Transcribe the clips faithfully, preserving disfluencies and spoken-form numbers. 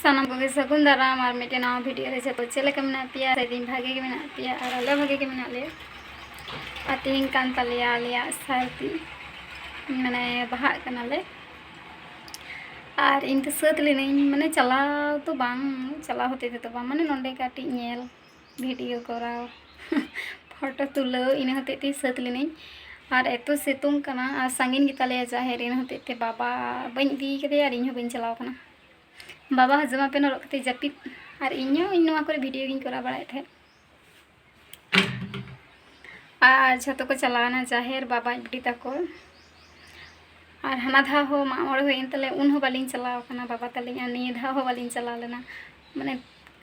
ᱥᱟᱱᱟᱢ ᱠᱚᱜᱮ ᱥᱟᱹᱜᱩᱱ ᱫᱟᱨᱟᱢ ᱟᱨ ᱢᱤᱫᱴᱮᱱ ᱱᱟᱣᱟ ᱵᱷᱤᱰᱤᱭᱳ ᱨᱮ᱾ ᱡᱚᱛᱚ ᱪᱮᱫ ᱞᱮᱠᱟ ᱢᱮᱱᱟᱜ ᱯᱮᱭᱟ? ᱥᱮᱫᱤᱧ ᱵᱷᱟᱜᱮ ᱜᱮ ᱢᱮᱱᱟᱜ ᱯᱮᱭᱟ ᱟᱨ ᱟᱞᱮ ᱵᱷᱟᱜᱮ ᱜᱮ ᱢᱮᱱᱟᱜ ᱞᱮᱭᱟ᱾ ᱟᱨ ᱛᱮᱦᱮᱧ ᱠᱟᱱ ᱛᱟᱞᱮᱭᱟ ᱟᱞᱮᱭᱟᱜ ᱥᱟᱹᱨᱫᱤ, ᱢᱟᱱᱮ ᱵᱟᱦᱟᱜ ᱠᱟᱱᱟᱞᱮ᱾ ᱟᱨ ᱤᱧ ᱫᱚ ᱥᱟᱹᱛ ᱞᱤᱱᱟᱹᱧ, ᱢᱟᱱᱮ ᱪᱟᱞᱟᱣ ᱫᱚ ᱵᱟᱝ, ᱪᱟᱞᱟᱣ ᱦᱚᱛᱮ ᱛᱮᱫᱚ ᱵᱟᱝ, ᱢᱟᱱᱮ ᱱᱚᱸᱰᱮ ᱠᱟᱹᱴᱤᱡ ᱧᱮᱞ, ᱵᱷᱤᱰᱤᱭᱳ ᱠᱚᱨᱟᱣ, ᱯᱷᱳᱴᱳ ᱛᱩᱞᱟᱹᱣ, ᱤᱱᱟᱹ ᱦᱚᱛᱮᱡ ᱛᱮ ᱥᱟᱹᱛ ᱞᱤᱱᱟᱹᱧ᱾ ᱟᱨ ᱮᱛᱚ ᱥᱤᱛᱩᱝ ᱠᱟᱱᱟ ᱟᱨ ᱥᱟᱺᱜᱤᱧ ᱜᱮᱛᱟᱞᱮᱭᱟ ᱡᱟᱦᱮᱨ, ᱤᱱᱟᱹ ᱦᱚᱛᱮᱡ ᱛᱮ ᱵᱟᱵᱟ ᱵᱟᱹᱧ ᱤᱫᱤ ᱠᱟᱫᱮᱭᱟ ᱟᱨ ᱤᱧ ᱦᱚᱸ ᱵᱟᱹᱧ ᱪᱟᱞᱟᱣ ᱠᱟᱱᱟ᱾ ᱵᱟᱵᱟ ᱦᱚᱸ ᱡᱟᱢᱟ ᱯᱮᱱ ᱦᱚᱨᱚᱜ ᱠᱟᱛᱮ ᱡᱟᱹᱯᱤᱫ, ᱟᱨ ᱤᱧ ᱦᱚᱸ ᱤᱧ ᱱᱚᱣᱟ ᱠᱚᱨᱮ ᱵᱷᱤᱰᱤᱭᱳ ᱜᱤᱧ ᱠᱚᱨᱟᱣ ᱵᱟᱲᱟᱭᱮᱫ ᱛᱟᱦᱮᱸᱫ᱾ ᱟᱨ ᱡᱷᱚᱛᱚ ᱠᱚ ᱪᱟᱞᱟᱣᱮᱱᱟ ᱡᱟᱦᱮᱨ, ᱵᱟᱵᱟ ᱟᱡ ᱵᱤᱴᱤ ᱛᱟᱠᱚ᱾ ᱟᱨ ᱦᱟᱱᱟ ᱫᱷᱟᱣ ᱦᱚᱸ ᱢᱟᱜ ᱢᱚᱬᱮ ᱦᱩᱭᱮᱱ ᱛᱟᱞᱮ, ᱩᱱ ᱦᱚᱸ ᱵᱟᱹᱞᱤᱧ ᱪᱟᱞᱟᱣ ᱠᱟᱱᱟ ᱵᱟᱵᱟ ᱛᱟᱹᱞᱤᱧ, ᱟᱨ ᱱᱤᱭᱟᱹ ᱫᱷᱟᱣ ᱦᱚᱸ ᱵᱟᱹᱞᱤᱧ ᱪᱟᱞᱟᱣ ᱞᱮᱱᱟ᱾ ᱢᱟᱱᱮ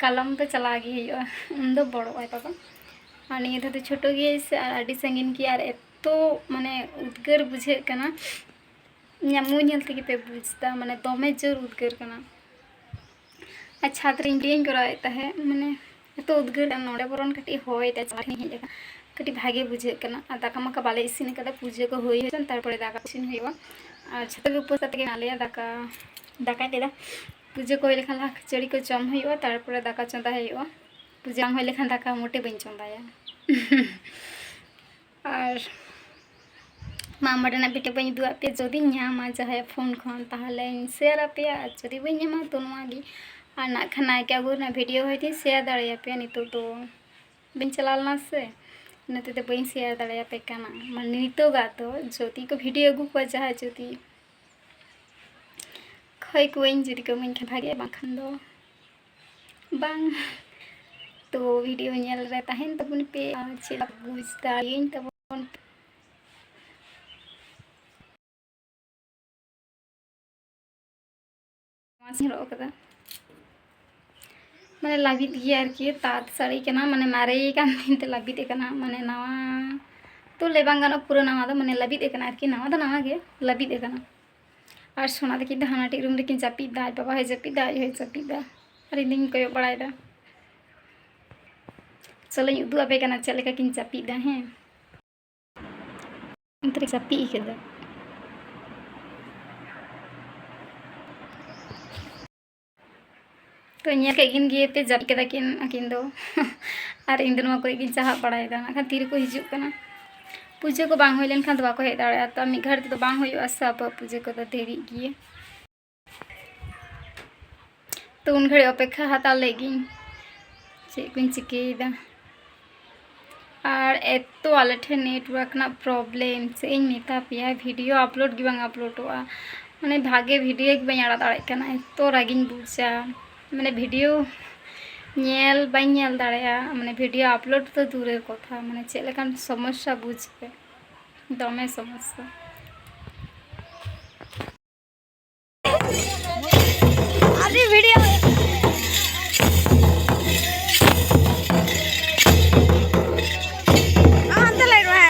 ᱠᱟᱞᱚᱢ ᱫᱚ ᱪᱟᱞᱟᱣ ᱜᱮ ᱦᱩᱭᱩᱜᱼᱟ, ᱩᱱ ᱫᱚ ᱵᱚᱲᱚᱜ ᱟᱭ ᱵᱟᱵᱟ᱾ ᱟᱨ ᱱᱤᱭᱟᱹ ᱫᱷᱟᱣ ᱫᱚ ᱪᱷᱳᱴᱳ ᱜᱮᱭᱟᱭ ᱥᱮ, ᱟᱨ ᱟᱹᱰᱤ ᱥᱟᱺᱜᱤᱧ ᱜᱮᱭᱟ, ᱟᱨ ᱮᱛᱚ ᱢᱟᱱᱮ ᱩᱫᱽᱜᱟᱹᱨ ᱵᱩᱡᱷᱟᱹᱜ ᱠᱟᱱᱟ᱾ ᱤᱧᱟᱹᱜ ᱢᱩ ᱧᱮᱞ ᱛᱮᱜᱮ ᱯᱮ ᱵᱩᱡᱽ ᱮᱫᱟ, ᱢᱟᱱᱮ ᱫᱚᱢᱮ ᱡᱳᱨ ᱩᱫᱽᱜᱟᱹᱨ ᱠᱟᱱᱟ᱾ ᱟᱨ ᱪᱷᱟᱫᱽ ᱨᱮ ᱤᱧ ᱵᱷᱤᱰᱤᱭᱳᱧ ᱠᱚᱨᱟᱣᱮᱫ ᱛᱟᱦᱮᱸᱫ, ᱢᱟᱱᱮ ᱮᱛᱚ ᱩᱫᱽᱜᱟᱹᱨ ᱠᱟᱱᱟ, ᱱᱚᱰᱮ ᱵᱚᱨᱚᱱ ᱠᱟᱹᱴᱤᱡ ᱦᱚᱭ ᱫᱟ, ᱪᱷᱟᱫᱽ ᱨᱤᱧ ᱦᱮᱡ ᱟᱠᱟᱱᱟ, ᱠᱟᱹᱴᱤᱡ ᱵᱷᱟᱜᱮ ᱵᱩᱡᱷᱟᱹᱜ ᱠᱟᱱᱟ᱾ ᱟᱨ ᱫᱟᱠᱟ ᱢᱟᱠᱟ ᱵᱟᱞᱮ ᱤᱥᱤᱱ ᱟᱠᱟᱫᱟ, ᱯᱩᱡᱟᱹ ᱠᱚ ᱦᱩᱭ ᱦᱚᱪᱚᱱ, ᱛᱟᱨᱯᱚᱨᱮ ᱫᱟᱠᱟ ᱤᱥᱤᱱ ᱦᱩᱭᱩᱜᱼᱟ᱾ ᱟᱨ ᱡᱷᱚᱛᱚ ᱜᱮ ᱩᱯᱟᱹᱥ ᱠᱟᱛᱮ ᱜᱮ ᱢᱮᱱᱟᱜ ᱞᱮᱭᱟ, ᱫᱟᱠᱟ, ᱫᱟᱠᱟᱧ ᱞᱟᱹᱭᱫᱟ, ᱯᱩᱡᱟᱹ ᱠᱚ ᱦᱩᱭ ᱞᱮᱠᱷᱟᱱ ᱞᱟᱦᱟ ᱠᱷᱟᱹᱡᱟᱹᱲᱤ ᱠᱚ ᱡᱚᱢ ᱦᱩᱭᱩᱜᱼᱟ, ᱛᱟᱨᱯᱚᱨᱮ ᱫᱟᱠᱟ ᱪᱚᱸᱫᱟ ᱦᱩᱭᱩᱜᱼᱟ᱾ ᱯᱩᱡᱟᱹ ᱵᱟᱝ ᱦᱩᱭ ᱞᱮᱠᱷᱟᱱ ᱫᱟᱠᱟ ᱢᱚᱴᱮ ᱵᱟᱹᱧ ᱪᱚᱸᱫᱟᱭᱟ᱾ ᱟᱨ ᱢᱟᱜ ᱢᱚᱬᱮ ᱨᱮᱱᱟᱜ ᱵᱷᱤᱰᱤᱭᱳ ᱵᱟᱹᱧ ᱩᱫᱩᱜ ᱟᱫ ᱯᱮᱭᱟ, ᱡᱩᱫᱤᱧ ᱧᱟᱢᱟ ᱡᱟᱦᱟᱸᱭᱟᱜ ᱯᱷᱳᱱ ᱠᱷᱚᱱ ᱛᱟᱦᱚᱞᱮᱧ ᱥᱮᱭᱟᱨ ᱟᱯᱮᱭᱟ, ᱟᱨ ᱡᱩᱫᱤ ᱵᱟᱹᱧ ᱧᱟᱢᱟ ᱛᱚ ᱱᱚᱣᱟ ᱜᱮ᱾ ᱟᱨ ᱱᱟᱜ ᱠᱷᱟᱱ ᱱᱟᱭᱠᱮ ᱟᱹᱜᱩ ᱨᱮᱱᱟᱜ ᱵᱷᱤᱰᱤᱭᱳ ᱦᱚᱭᱛᱳᱧ ᱥᱮᱭᱟᱨ ᱫᱟᱲᱮᱭᱟᱯᱮᱭᱟ, ᱱᱤᱛᱚᱜ ᱫᱚ ᱵᱟᱹᱧ ᱪᱟᱞᱟᱣ ᱞᱮᱱᱟ ᱥᱮ, ᱤᱱᱟᱹ ᱛᱮᱫᱚ ᱵᱟᱹᱧ ᱥᱮᱭᱟᱨ ᱫᱟᱲᱮᱭᱟᱯᱮ ᱠᱟᱱᱟ᱾ ᱢᱟᱱᱮ ᱱᱤᱛᱚᱜᱟᱜ ᱫᱚ ᱡᱩᱫᱤ ᱠᱚ ᱵᱷᱤᱰᱤᱭᱳ ᱟᱹᱜᱩ ᱠᱚᱣᱟ ᱡᱟᱦᱟᱸᱭ, ᱡᱩᱫᱤ ᱠᱷᱚᱭ ᱠᱚᱣᱟᱹᱧ, ᱡᱩᱫᱤ ᱠᱚ ᱤᱢᱟᱹᱧ ᱠᱷᱟᱱ ᱵᱷᱟᱜᱮ, ᱵᱟᱝᱠᱷᱟᱱ ᱫᱚ ᱵᱟᱝ᱾ ᱛᱚ ᱵᱷᱤᱰᱤᱭᱳ ᱧᱮᱞ ᱨᱮ ᱛᱟᱦᱮᱱ ᱛᱟᱵᱚᱱ ᱯᱮ ᱟᱨ ᱪᱮᱫ ᱞᱮᱠᱟ ᱵᱩᱡᱽ ᱫᱟᱲᱮᱭᱟᱹᱧ ᱛᱟᱵᱚᱱ ᱯᱮ᱾ ᱢᱟᱥᱠ ᱤᱧ ᱦᱚᱨᱚᱜ ᱟᱠᱟᱫᱟ᱾ ᱢᱟᱱᱮ ᱞᱟᱹᱵᱤᱫ ᱜᱮᱭᱟ ᱟᱨᱠᱤ, ᱛᱟᱸᱛ ᱥᱟᱹᱲᱤ ᱠᱟᱱᱟ, ᱢᱟᱱᱮ ᱢᱟᱨᱮ ᱠᱟᱱ ᱫᱤᱱ ᱛᱮ ᱞᱟᱹᱵᱤᱫ ᱟᱠᱟᱱᱟ, ᱢᱟᱱᱮ ᱱᱟᱣᱟ ᱛᱚ ᱞᱟᱹᱭ ᱵᱟᱝ ᱜᱟᱱᱚᱜ, ᱯᱩᱨᱟᱹ ᱱᱟᱣᱟ ᱫᱚ ᱢᱟᱱᱮ ᱞᱟᱹᱵᱤᱫ ᱟᱠᱟᱱᱟ ᱟᱨᱠᱤ, ᱱᱟᱣᱟ ᱫᱚ ᱱᱟᱣᱟ ᱜᱮ ᱞᱟᱹᱵᱤᱫ ᱟᱠᱟᱱᱟ᱾ ᱟᱨ ᱥᱳᱱᱟ ᱛᱟᱹᱠᱤᱱ ᱫᱚ ᱦᱟᱱᱟᱴᱤᱡ ᱨᱩᱢ ᱨᱮᱠᱤᱱ ᱡᱟᱹᱯᱤᱫ ᱫᱟ, ᱟᱡ ᱵᱟᱵᱟ ᱦᱚᱸᱭ ᱡᱟᱹᱯᱤᱫ ᱫᱟ, ᱟᱡ ᱦᱚᱸᱭ ᱡᱟᱹᱯᱤᱫ ᱫᱟ, ᱟᱨ ᱤᱧ ᱫᱚᱧ ᱠᱚᱭᱚᱜ ᱵᱟᱲᱟᱭᱮᱫᱟ᱾ ᱪᱚᱞᱚᱧ ᱩᱫᱩᱜ ᱟᱯᱮ ᱠᱟᱱᱟ ᱪᱮᱫ ᱞᱮᱠᱟ ᱠᱤᱱ ᱡᱟᱹᱯᱤᱫ ᱫᱟ, ᱦᱮᱸ᱾ ᱚᱱᱛᱮ ᱨᱮ ᱡᱟᱹᱯᱤᱫ ᱟᱠᱟᱫᱟ᱾ ᱛᱚ, ᱧᱮᱞ ᱠᱮᱫ ᱠᱤᱱ ᱜᱮᱭᱟᱯᱮ, ᱡᱟᱹᱯᱤᱫ ᱠᱮᱫᱟ ᱠᱤᱱ ᱟᱹᱠᱤᱱ ᱫᱚ᱾ ᱟᱨ ᱤᱧ ᱫᱚ ᱱᱚᱣᱟ ᱠᱚᱨᱮ ᱜᱤᱧ ᱪᱟᱦᱟᱵ ᱵᱟᱲᱟᱭᱮᱫᱟ, ᱱᱟᱜ ᱠᱷᱟᱱ ᱛᱤᱨᱮᱠᱚ ᱦᱤᱡᱩᱜ ᱠᱟᱱᱟ᱾ ᱯᱩᱡᱟᱹ ᱠᱚ ᱵᱟᱝ ᱦᱩᱭ ᱞᱮᱱᱠᱷᱟᱱ ᱫᱚ ᱵᱟᱠᱚ ᱦᱮᱡ ᱫᱟᱲᱮᱭᱟᱜᱼᱟ᱾ ᱛᱚ, ᱢᱤᱫ ᱜᱷᱟᱹᱲᱤᱡ ᱛᱮᱫᱚ ᱵᱟᱝ ᱦᱩᱭᱩᱜᱼᱟ ᱥᱮ, ᱟᱵᱚᱣᱟᱜ ᱯᱩᱡᱟᱹ ᱠᱚᱫᱚ ᱫᱮᱨᱤᱜ ᱜᱮᱭᱟ᱾ ᱛᱚ, ᱩᱱ ᱜᱷᱟᱹᱲᱤᱡ ᱚᱯᱮᱠᱠᱷᱟ ᱦᱟᱛᱟᱲ ᱞᱮᱫ ᱜᱤᱧ, ᱪᱮᱫ ᱠᱚᱧ ᱪᱤᱠᱟᱹᱭᱮᱫᱟ᱾ ᱟᱨ ᱮᱛᱚ ᱟᱞᱮ ᱴᱷᱮᱱ network ᱨᱮᱱᱟᱜ problem, ᱪᱮᱫ ᱤᱧ ᱢᱮᱛᱟ ᱯᱮᱭᱟ, video upload ᱜᱮ ᱵᱟᱝ ᱟᱯᱞᱳᱰᱚᱜᱼᱟ᱾ ᱢᱟᱱᱮ, ᱵᱷᱟᱜᱮ video ᱜᱮ ᱵᱟᱹᱧ ᱟᱲᱟᱜ ᱫᱟᱲᱮᱭᱟᱜ ᱠᱟᱱᱟ, ᱮᱛᱚ ᱨᱟᱹᱜᱤᱧ ᱵᱩᱡᱟ᱾ ᱢᱟᱱᱮ, video ᱧᱮᱞ ᱵᱟᱹᱧ ᱧᱮᱞ ᱫᱟᱲᱮᱭᱟᱜᱼᱟ, ᱢᱟᱱᱮ, video upload ᱫᱚ ᱫᱩᱨᱮᱨ ᱠᱚᱛᱷᱟ᱾ ᱢᱟᱱᱮ, ᱪᱮᱫ ᱞᱮᱠᱟᱱ ᱥᱚᱢᱚᱥᱥᱟ ᱵᱩᱡᱽ ᱯᱮ, ᱫᱚᱢᱮ ᱥᱚᱢᱚᱥᱥᱟ᱾ ᱟᱹᱰᱤ video᱾ ᱟᱢ ᱦᱟᱱᱛᱮ ᱞᱟᱹᱭ ᱢᱮ᱾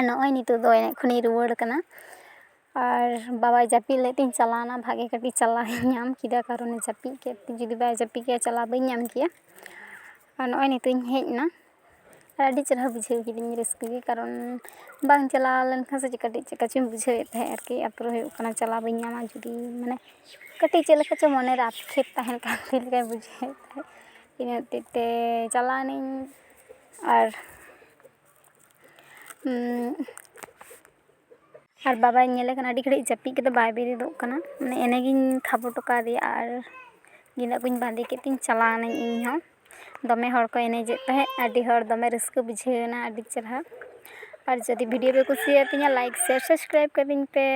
ᱟᱨ ᱱᱚᱜᱼᱚᱭ ᱱᱤᱛᱚᱜ ᱫᱚ ᱮᱱᱮᱡ ᱠᱷᱚᱱᱤᱧ ᱨᱩᱣᱟᱹᱲ ᱠᱟᱱᱟ᱾ ᱟᱨ ᱵᱟᱵᱟᱭ ᱡᱟᱹᱯᱤᱫ ᱞᱮᱫ ᱛᱤᱧ ᱪᱟᱞᱟᱣᱱᱟ, ᱵᱷᱟᱜᱮ ᱠᱟᱹᱴᱤᱡ ᱪᱟᱞᱟᱣ ᱤᱧ ᱧᱟᱢ ᱠᱮᱫᱟ, ᱠᱟᱨᱚᱱᱮ ᱡᱟᱹᱯᱤᱫ ᱠᱮᱫ ᱛᱤᱧ, ᱡᱩᱫᱤ ᱵᱟᱭ ᱡᱟᱹᱯᱤᱫ ᱠᱮᱭᱟ ᱪᱟᱞᱟᱣ ᱵᱟᱹᱧ ᱧᱟᱢ ᱠᱮᱭᱟ᱾ ᱟᱨ ᱱᱚᱜᱼᱚᱭ ᱱᱤᱛᱚᱜ ᱤᱧ ᱦᱮᱡ ᱮᱱᱟ, ᱟᱨ ᱟᱹᱰᱤ ᱪᱮᱦᱨᱟ ᱵᱩᱡᱷᱟᱹᱣ ᱠᱤᱫᱟᱹᱧ ᱨᱟᱹᱥᱠᱟᱹ ᱜᱮ, ᱠᱟᱨᱚᱱ ᱵᱟᱝ ᱪᱟᱞᱟᱣ ᱞᱮᱱᱠᱷᱟᱱ ᱥᱮ ᱪᱮᱫ ᱠᱟᱹᱴᱤᱡ ᱪᱮᱫ ᱠᱟ ᱪᱚᱧ ᱵᱩᱡᱷᱟᱹᱣᱮᱫ ᱛᱟᱦᱮᱸᱫ ᱟᱨᱠᱤ, ᱟᱛᱳ ᱨᱮ ᱦᱩᱭᱩᱜ ᱠᱟᱱᱟ ᱪᱟᱞᱟᱣ ᱵᱟᱹᱧ ᱧᱟᱢᱟ, ᱡᱩᱫᱤ ᱢᱟᱱᱮ ᱠᱟᱹᱴᱤᱡ ᱪᱮᱫ ᱞᱮᱠᱟ ᱪᱚ ᱢᱚᱱᱮᱨᱮ ᱟᱯᱠᱷᱮᱯ ᱛᱟᱦᱮᱱ ᱠᱟᱱ ᱛᱤᱧ ᱞᱮᱠᱟᱧ ᱵᱩᱡᱷᱟᱹᱣᱮᱫ ᱛᱟᱦᱮᱸᱫ᱾ ᱤᱱᱟᱹ ᱦᱚᱛᱮᱡ ᱛᱮ ᱪᱟᱞᱟᱣᱱᱟᱹᱧ᱾ ᱟᱨ ᱩᱸ, ᱟᱨ ᱵᱟᱵᱟᱧ ᱧᱮᱞᱮ ᱠᱟᱱᱟ, ᱟᱹᱰᱤ ᱜᱷᱟᱹᱲᱤᱡ ᱡᱟᱹᱯᱤᱫ ᱠᱟᱛᱮ ᱵᱟᱭ ᱵᱮᱨᱮᱫᱚᱜ ᱠᱟᱱᱟ᱾ ᱢᱟᱱᱮ ᱮᱱᱮᱜᱤᱧ ᱠᱷᱟᱵᱚ ᱦᱚᱴᱚ ᱠᱟᱫᱮᱭᱟ ᱟᱨ ᱜᱮᱸᱫᱟᱜ ᱠᱚᱧ ᱵᱟᱸᱫᱮ ᱠᱮᱫ ᱛᱤᱧ ᱪᱟᱞᱟᱣᱱᱟᱹᱧ ᱤᱧ ᱦᱚᱸ᱾ ᱫᱚᱢᱮ ᱦᱚᱲ ᱠᱚ ᱮᱱᱮᱡᱮᱫ ᱛᱟᱦᱮᱸᱫ, ᱟᱹᱰᱤ ᱦᱚᱲ, ᱫᱚᱢᱮ ᱨᱟᱹᱥᱠᱟᱹ ᱵᱩᱡᱷᱟᱹᱣ ᱮᱱᱟ, ᱟᱹᱰᱤ ᱪᱮᱦᱨᱟ᱾ ᱟᱨ ᱡᱩᱫᱤ video ᱯᱮ ᱠᱩᱥᱤᱭᱟᱛᱤᱧᱟ, like, share, subscribe ᱠᱟᱹᱛᱤᱧ ᱯᱮ᱾